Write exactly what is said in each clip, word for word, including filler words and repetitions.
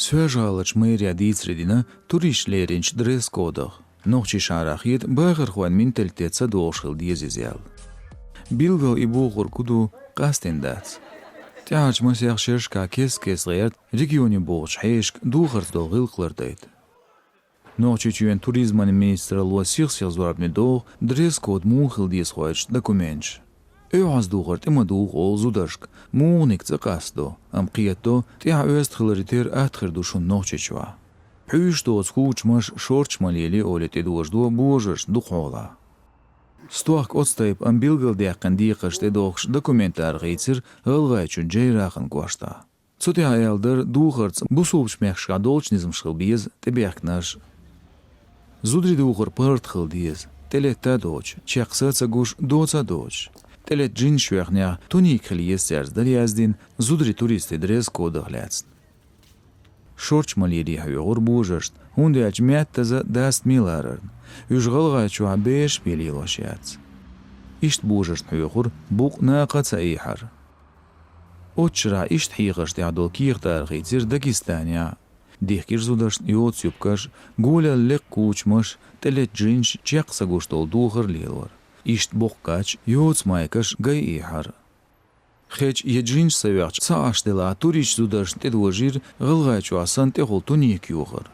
Соьлжа-ГӀаларчу мэрехь дийцаре дина туристаш леринчу дресс-кодах. Нохчийн шахьарахь хета бахархойн менталитет ца догӀуш хила деза иза аьлла. Билггал и бохург хӀун ду, къастийна дац. ТӀаьхьарчу масех шерашкахь кест-кеста гӀерта регионе богӀучу хьешашка духарца долу гӀиллакх лардайта. Нохчийчоьнан туризман министралло сих-сиха зорбане доху дресс-код муха хила деза хоуьйтучу документаша. Оьгьаз духар тӀе ма духу олу зударшка, муха-ника цӀа къастадо, амма кхетадо, тӀаьхьа оьзда хиларе терра атта хир ду шуна Нохчийчохь. Пхьуьйсуш доцу хучамаш шорташ ма лелае олий тӀедожадо божаршна дукхахьолахь. Стохка оцу тайпа, амма билгалдаьккхина декхарш тӀедохкуш документ арахийцира ГӀалгӀайчоьнан Джейрахан кӀоштахь. Цу тӀехь аьлла дара духарца бусулбачу мехкашкахь долчу низамаш хила беза тӀебехкинарш. Зударий духар паргӀат хила деза, тӀелетта а доцуш, чекхса а ца гуш, доца а доцуш. ТӀелетта джинсаш йоьхнехь, туника хила еза цаьрца дара яздина зударий туристийн дресс-кодах лаьцна. Шорташ ма лелае хьоьхура божаршна, хӀунда аьлча меттаза даста мел арарна. Уьш ГӀалгӀайчохь бераш бен лелош яц. Иштта божаршна хьоьхура букъ накха а ца ийхьар. Оцу шарахь иштта хьехарш тӀехь долу кехат арахийцира Дагестанехь. Дихкира зударшна йоцу юбкаш, голел лекха кучамаш, тӀелетта джинсаш, чекх ца гуш долу духар лелор. Иштта боккха кхаьчча, йоцу майкаш гай ийхьар. Хеча я джинсаш ца йоьхча, ца Ӏаш делахь, туристаш зударшна тӀедожийра ГӀалгӀайчохь санна тӀехула туника йохар.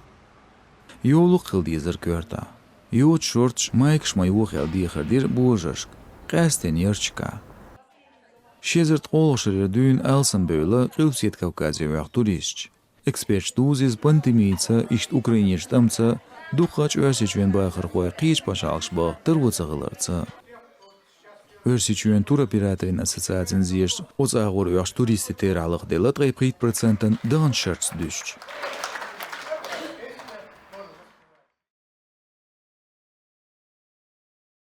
Йовлакх хила дезара коьртахь. Йоцу шорташ, майкаш ма йоха аьлла дехар дира божаршка, къаьсттина ярташкахь. Ши эзар ткъолгӀа шарера дуьйна алсамбевлла Къилбаседа Кавказе ваьхна туристаш. Эксперташ дузу иза пандемица, иштта Украинерчу тӀамца, дукхачу Оьрсийчоьнан бахархой кхечу пачхьалкхашка баха таро ца хиларца. Оьрсийчоьнан туроператорийн ассоциацин зешца, оцу агӀор оьхучу туристийн терахь лахделла ткъе пхийтта процентана даханчу шарца дуьстича.